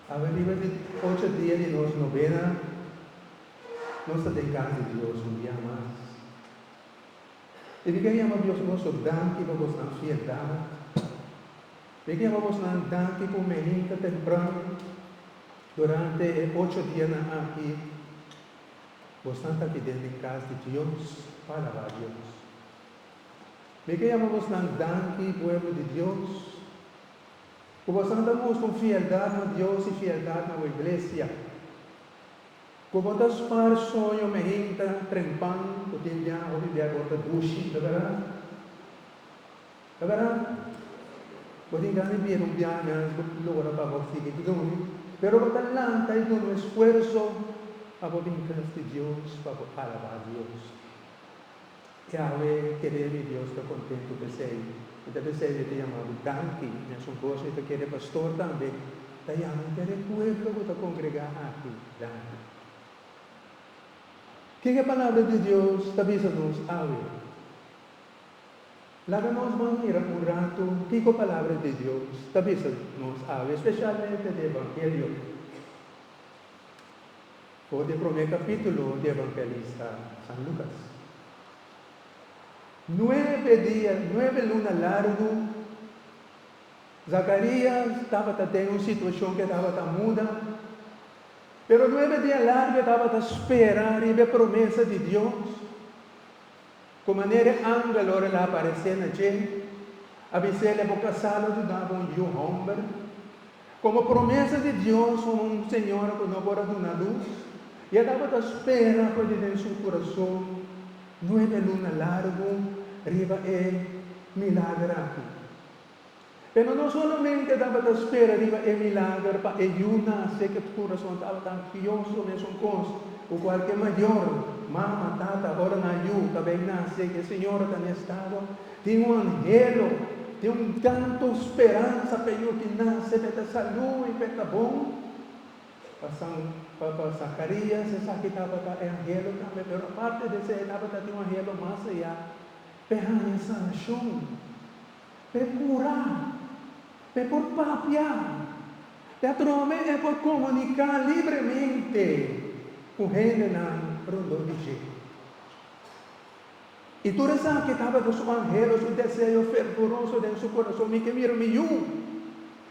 Awe riba di ocho dia di nos nobena, nos ta den kas di Dios un bia mas. I mi ke yama Dios boso danki pa bosnan fieldat. Mi ke yama bosnan danki ku meinta tempran durante e ocho dianan aki bosnan ta aki den den kas di Dios pa alabá Dios. Mi ke yama bosnan danki, pueblo di Dios. Ku boso ta mustra un fieldat na Dios i fieldat na bo iglesia. Ku bo ta spar soño mehinta trempan ku tin bia hopi bia por ta dushi, ta bèrdat? Ta bèrdat? Bo tin gana di bira un bia mianas bo logra pa bo sigui drumi, pero bo ta lanta i duna un esfuerso pa bo bin kas di Dios pa bo alabá Dios. Yahwe kere mi Dios ta kontentu p'esei. Mi ta p'esei mi ta yama bo danki. Mesun kos mi ta kere pastor tambe ta yama henter e pueblo ku ta kongregá aki danki. Kiko e Palabra di Dios ta bisa nos awe? Laga nos ban mira un ratu kiko Palabra di Dios ta bisa nos awe, spesialmente di Evangelio. For di e promé kapítulo di evangelista San Lukas. Nuebe dia, nuebe luna largu, Zakarias tabata den un situashon ku e tabata muda, pero nuebe dia largu e tabata spera riba e promesa di Dios, ku manera e angel ora el a aparesé na dje, a bis'é, Bo kasá lo duna bo un yu hòmber. Komo promesa di Dios un señora ku no por a duna lus, i e tabata spera for di den su kurason nuebe luna largu riba e milager aki. Pero no solamente tabata spera riba e milager pa e yu nase, ku kurason tabata ansioso mesun kos ku kualke mayor, mama, tata, ora nan yu ta bay nase, ku e señora ta na estado. Tin un anhelo, tin un tantu speransa p'e yu ki nase, p'e ta salú i p'e ta bon. Pa San, pa, pa Zacarías esaki tabata e anhelo tambe, pero aparte di esei e tabata tin un anhelo mas ayá, p'e haña sanashon, p'e kura, p'e por papia, p'e atrobe e por komuniká libremente ku hendenan rondó di dje. I tur esaki tabata su anhelo, su deseo fervoroso den su kurason, Mi ke mira mi yu.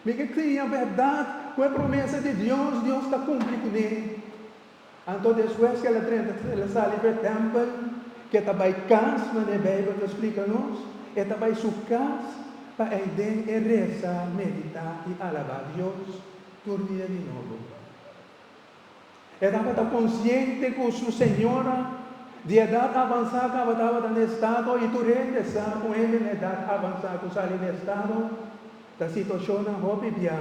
Mi ke kria bèrdat ku e promesa di Dios, Dios ta kumpli kuné. Anto despues ku el a drenta, el a sali for e tèmpel, ku e ta bai kas, manera e Beibel ta splika nos, e ta bai su kas pa eiden e resa, meditá i alabá Dios tur dia di nobo. E tabata konsiente ku su señora di edat avansá kaba tabata na estado i tur hende sa ku hende na edat avansá ku sali na estado ta situashonnan hopi bia,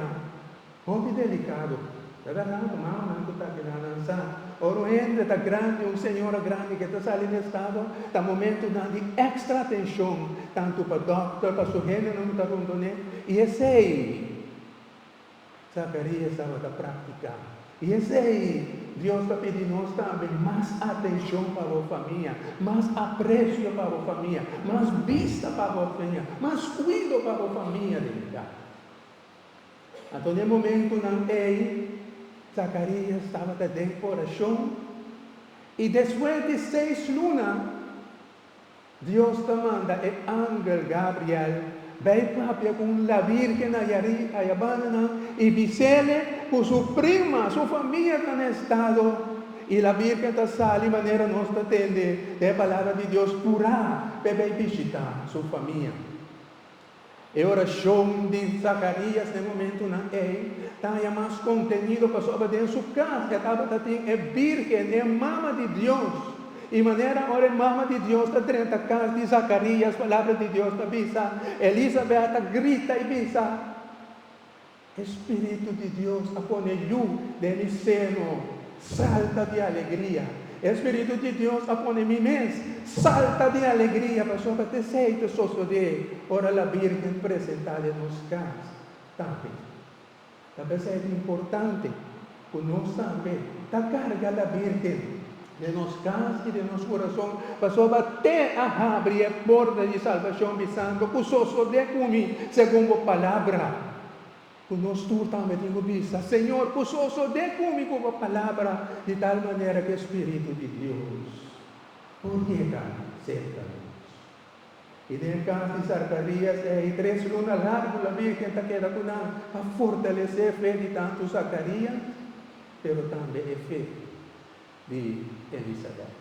hopi delikado. Ta bèrdat ku mamanan ku ta keda nan sa ora un hende ta grandi, un señora grandi ke ta sali na estado ta momentunan di èkstra atenshon tantu pa dòkter, pa su hendenan ku ta rondon'é i esei Zacarías tabata practica. I esei Dios ta pidi nos tambe, mas atencion pa bo famia, mas aprecio pa bo famia, mas bista pa bo famia, mas cuido pa bo famia den bida. Anto den momentonan ei, Zacarías tabata den oracion, i despues di seis luna, Dios ta manda e angel Gabriel bai papia ku un la virgen ayabananan i bisele ku su prima, su famia ta na estado. I la virgen ta sali manera nos ta tende den e palabra di Dios purá p'e bai bishitá su famia. E orashon di Zakarias na e momentunan ei ta haña mas kontenido pasobra den su kas e tabata tin e Bírgen, e Mama di Dios. I manera ora e Mama di Dios ta drenta kas di Zakarias, Palabra di Dios ta bisa, Elisabèt ta grita i bisa, E Spiritu di Dios a pone yu den mi seno salta di alegria. E Spiritu di Dios a pone mi mes salta di alegria pasobra t'esei ta sosodé ora la Bírgen presentá den nos kas tambe. Ta p'esei ta importante ku nos tambe ta karga la Bírgen den nos kas i den nos kurason pasobra t'e a habri e porta di salbashon bisando ku sosodé ku mi segun bo palabra. Ku nos tur tambe tin ku bisa, Señor, ku sosodé ku mi ku bo palabra, di tal manera ku e Spiritu di Dios por yega serka nos. I den e kas di Zakarias ei, tres luna largu la Bírgen ta keda ku nan pa fortalesé fe di tantu Zakarias, pero tambe e fe di Elisabèt.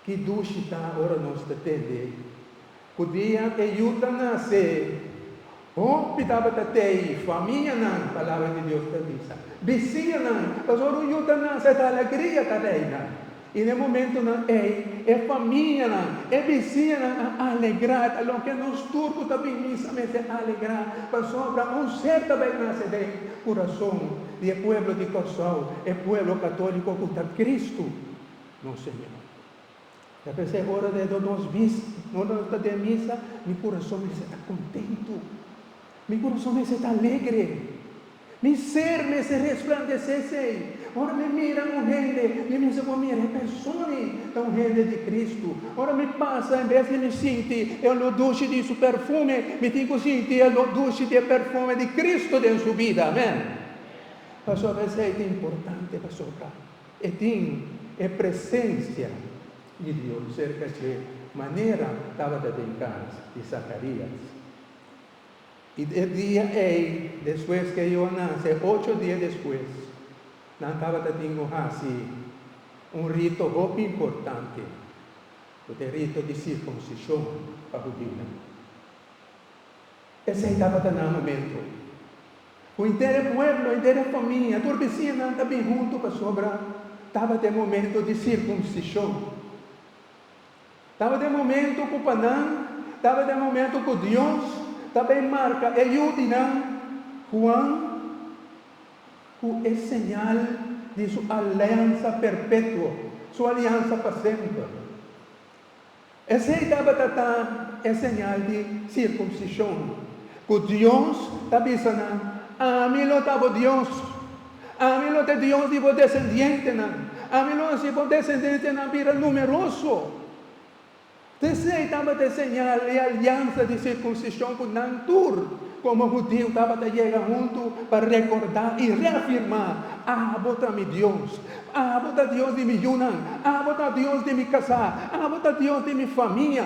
Ki dushi ta ora nos ta tende ku dia e yu ta nase, hopi tabata tei, famianan, Palabra di Dios ta bisa, bisiñanan, pasobra un yu ta nase ta alegria ta reina. I na e momentunan ei, e famianan, e bisiñanan a alegrá, ta loke nos tur ku ta bin misa mester alegrá, pasobra un ser ta bai nase den kurason di e pueblo di Kòrsou, e pueblo katóliko ku ta Kristu. Nos Señor. Ta p'esei ora de do nos bis, ora nos ta den misa, mi kurason mester ta kontentu. Mi kurason mester ta alegre. Mi ser mester resplandesé esei. Ora mi mira un hende, mi mester por mira e persona ei ta un hende di Kristu. Ora mi pasa, en bes di mi sinti e olor dushi di su perfume, mi tin ku sinti e olor dushi di e perfume di Kristu den su bida. Amen. Pasobra esei ta importante pasobra E tin e presencia di Dios cerca dje manera tabata den cas di Zacarias. I e dia ei, despues cu e yu a nace, ocho dia despues, nan tabata tin cu haci un rito hopi importante, cu ta e rito di circuncision pa hudiunan. Esei tabata nan momento. Ku henter e pueblo, henter e famia, tur bisiñanan ta bin huntu pasobra tabata e momento di sirkunsishon. Tabata e momento ku pa nan tabata e momento ku Dios ta bay marka e yu di nan, Juan, ku e señal di su aliansa perpetuo, su aliansa pa semper. Esei tabata ta e señal di sirkumsishon, ku Dios ta bisa nan, Ami lo ta bo Dios, ami lo ta e Dios di bo desendientenan, ami lo hasi bo desendientenan bira numeroso. Esei tabata e señal di aliansa di sirkumsishon ku nan tur komo hudiu tabata yega huntu pa rekordá i reafirmá, Abo ta mi Dios, Abo ta Dios di mi yunan, Abo ta Dios di mi kasá, Abo ta Dios di mi famia.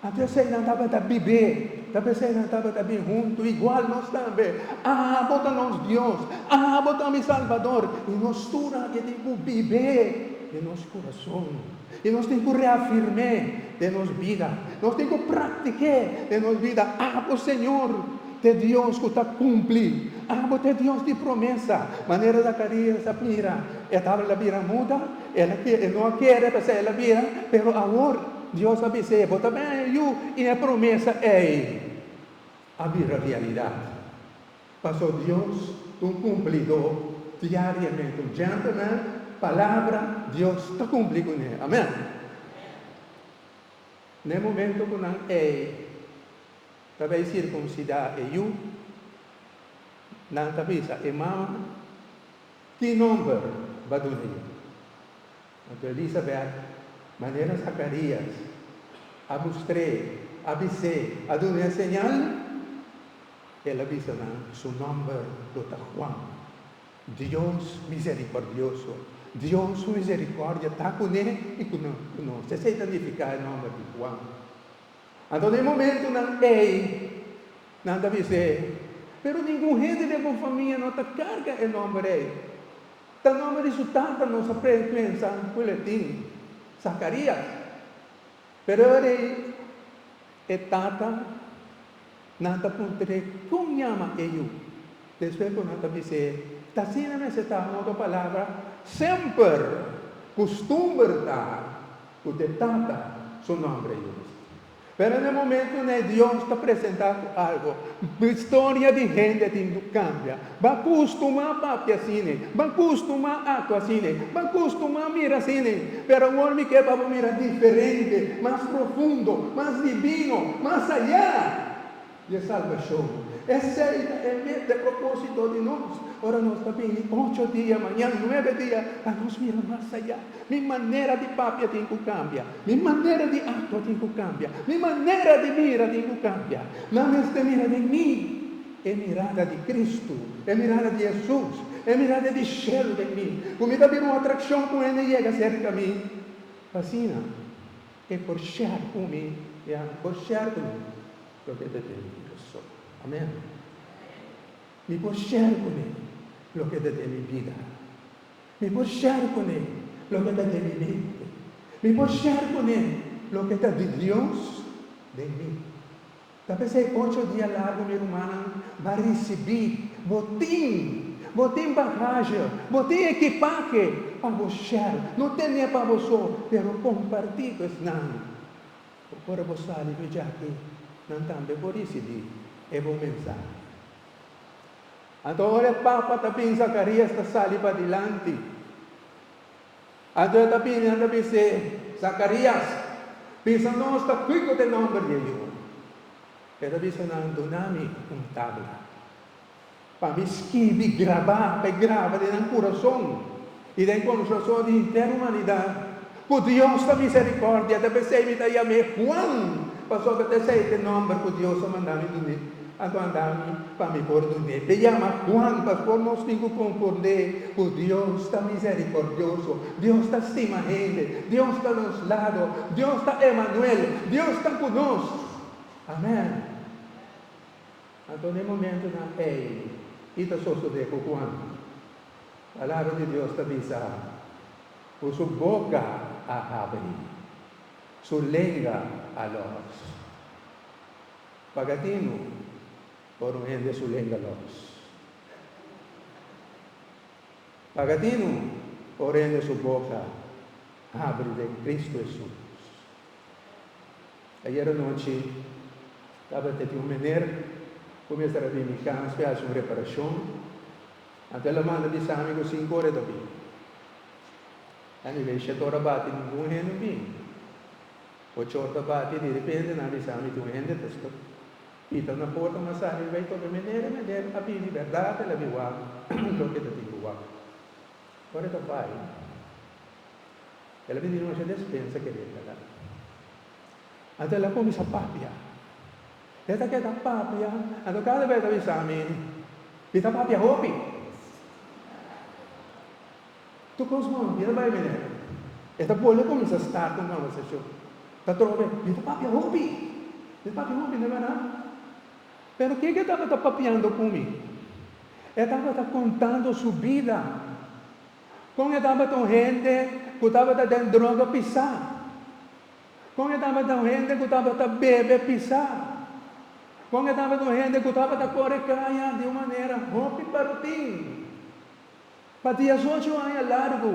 Anto eseinan tabata bib'é, ta p'esei nan tabata bin huntu, igual nos tambe. Abo ta nos Dios, Abo ta mi Salbador, i nos tur aki tin ku bib'é den nos kurason, i nos tin ku reafirm'é den nos bida, nos tin ku praktik'é den nos bida. Abo, Señor, Ta e Dios ku ta kumpli. Abo ta e Dios di promesa. Manera Zakarias a mira, e tabata bira muda, el a e no a kere p'esei el a bira, pero awor Dios a bis'é, Bo ta bini yu, i e promesa ei a bira realidat. Pasobra Dios ta un kumplidó diariamente, un gentleman, palabra Dios ta kumpli kuné. Amèn. Na e momento ku nan ei Ta bay circumcida e yu? Nan ta bisa e mama, Ki nomber ba duna yu? Anto Elisabet, manera Zacarias a mustr'é, a bis'é, a dun'é señal, el a bisa nan, Su nomber lo ta Juan. Dios misericordioso, Dios su misericordia ta kuné i ku nos. Esei ta nifiká e nomber di Juan. Anto den momentunan ei, nan ta bis'é, Pero ningun hende den bo famia no ta karga e nòmber ei. Ta nòmber di su tata nos a pensa ku el e tin, Zakarias. Pero e ora ei e tata, nan ta puntr'é kon yama e yu. Despues ku nan ta bis'é, Ta asina mester ta, un otro palabra, semper kustumber ta Ku t'e Tata su nomber e Dios. Pero na e momento n'e Dios ta presenta ku algo, historia di hende tin ku kambia. Ba kustumá papia asina, ba kustumá aktua asina, ba kustumá mira asina. Pero awor mi ke pa bo mira diferente, mas profundo, mas divino, mas ayá di e salbashon. Esei ta e meta, e propósito di nos ora nos ta bini ocho dia, mañan nuebe dia, pa nos mira mas ayá. Mi manera di papia tin ku kambia, mi manera di aktua tin ku kambia, mi manera di mira tin ku kambia. Nan mester mira den mi. E mirada di Kristu, e mirada di Hesus, e mirada di shelu den mi, ku mi ta bira un atrakshon ku hende yega serka mi, pa asina e por share ku mi, ya, por share ku mi loke ta den mi kurason. Amen. Mi por share kuné loke ta den mi bida. Mi por share kuné loke ta den mi mente. Mi por share kuné loke ta di Dios den mi. Ta p'esei ocho dia largu mi rumannan ba risibí bo tin, bo tin bagahe, bo tin ekipahe pa bo share. No ten'é pa bo so, pero kompartí ku esnan. Ora bo sali ku e djaki, nan tambe por risibí e bon mensahe. Anto ora e papa ta bin, Zakarias ta sali padilanti. Anto e ta bini, nan ta bis'é, Zakarias, bisa nos ta kiko ta e nòmber di e yu. E ta bisa nan, Duna mi un tabla, pa mi skibi, grabá, pa e graba den nan kurason i den konshoson di henter humanidat, ku Dios ta miserikòrdia. Ta p'esei mi ta yam'é Juan, pasobra ta esei ta e nòmber ku Dios a manda mi dun'é. Anto anda mi pa mi por dun'é. Te yama Juan, pasobra nos tin ku komprondé ku Dios ta miserikòrdioso, Dios ta stima hende, Dios ta nos lado, Dios ta Emanuel, Dios ta ku nos. Amèn. Anto n'e momentunan ei, i ta sosodé ku Juan. Palabra di Dios ta bisa ku su boka a habri, su lenga a lòs. Paga tinu ora un hende su lenga lòs. Paga tinu ora hende su boka habri den Kristu Hesus. Ayer anochi tabata tin un meneer ku mester a bini kas pa e hasi un reparashon. Anto el a manda bisa mi ku sinku ora e ta bini. Anyway, shete ora a bati ningun hende no bini. Ocho ora ta bati di repente nan a bisa mi tin un hende ta stop pita na porta mas sali bai toka e meneer, e meneer a bini bèrdat el a bin wak loke ta tin ku wak. Ora e ta bai. El a bini nochi despensa ke regala. Anto el a kuminsá papia. E ta keda papia, anto kada bes ta bisa mi, Mi ta papia hopi. Tur kos bon, mi ta bai miner. E ta bolbe kuminsá start un kòmbersashon. Ta trobe, Mi ta papia hopi. Mi ta papia hopi, no e bèrdat? Pero kiko e tabata papiando ku mi? E tabata kontando su bida. Kon e tabata un hende ku tabata den droga pisá? Kon e tabata un hende ku tabata bebe pisá? Kon e tabata un hende ku tabata kore kaya di un manera hopi barutin pa diesocho aña largu?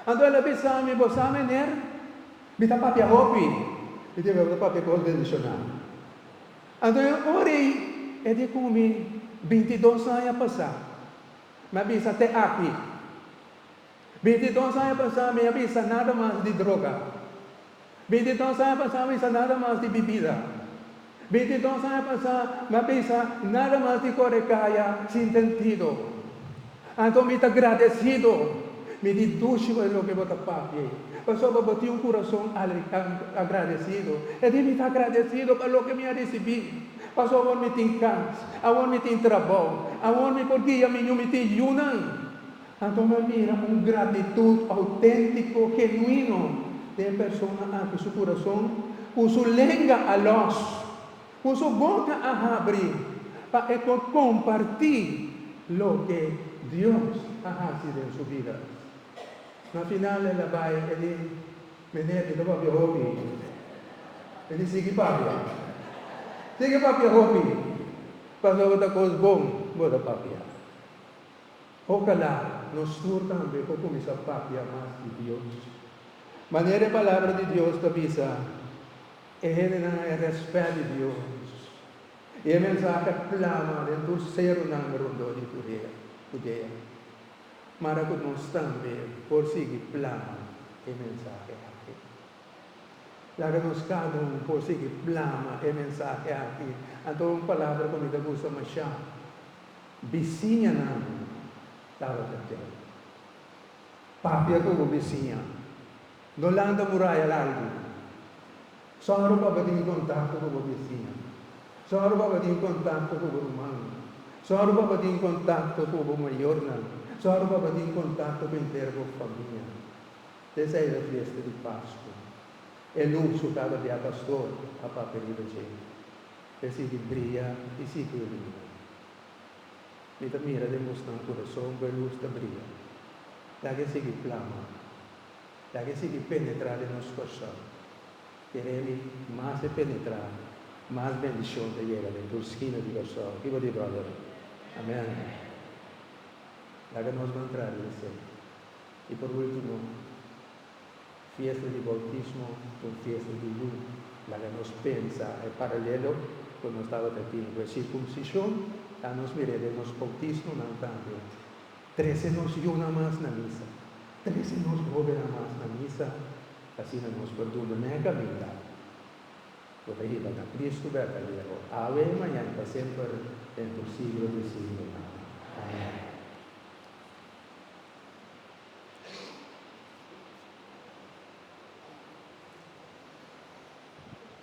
Anto el a bisa mi, Bo sa, meneer, mi ta papia hopi. Mi di, Bo ta papia kos bendishoná. Anto e ora ei e di ku mi, Bintidos aña pasá, Mi a bisa te aki. 22 aña pasá mi a bisa nada mas di droga. 22 aña pasá mi a bisa nada mas di bibida. 22 aña pasá mi a bisa nada mas di kore kaya sin sentido. Anto mi ta gradesido. Mi di dushi pa loke bo ta papia ei. Pasobra bo tin un kurason agradesido. E di mi ta agradesido pa loke mi a risibí. Paso awor mi tin kas, awor mi tin trabou, awor mi por guia mi yu, mi tin yunan. Anto mi a mira un gratitut outéntiko, genuino den e persona aki su kurason, ku su lenga a lòs, ku su boka a habri pa e por kompartí loke Dios a hasi den su bida. Na final el a bai e di, Meneer, mi ta papia hopi. E di, Sigui papia. Sigui papia hopi, pasobra ta kos bon bo ta papia. Ojalá nos tur tambe por kuminsá papia mas di Dios. Manera e Palabra di Dios ta bisa, E hendenan a e rèspèt di Dios, i e mensahe a plama den tur serunan rondó di Judea. Mara ku nos tambe por sigui plama e mensahe aki. Laga nos kada un por sigui plama e mensahe aki. Anto un palabra ku mi ta gusta mashá, Bisiñanan tabata djei. Papia ku bo bisiña. No lanta muraya largu. Sòru pa bo tin kontakto ku bo bisiña. Sòru pa bo tin kontakto ku bo rumannan. Sòru pa bo tin kontakto ku bo mayornan. Sòru pa bo tin kontakto ku henter bo famia. Esei ta fiesta di Pasku. E lus ku kada bia pastor a papia riba dje, e sigui bria i sigui iluminá. Mi ta mira den bosnan kurason ku e lus ta bria. Laga e sigui plama. Laga e sigui penetrá den nos kòrsou. Kere mi, mas e penetrá, mas bendishon ta yega den tur skina di Kòrsou. Kiba di, bròder? Amèn. Laga nos ban traha riba esei. I por último, fiesta di boutismo ta un fiesta di yu. Laga nos pensa e paralelo ku nos tabata tin ku e sirkumsishon, ta nos mir'é den nos boutismonan tambe. Trese nos yunan mas na misa. Trese nos hóbennan mas na misa, asina nos por duna nan e kaminda ku ta hiba na Kristu berdadero, awe, mañan i pa semper, den tur siglo di siglonan.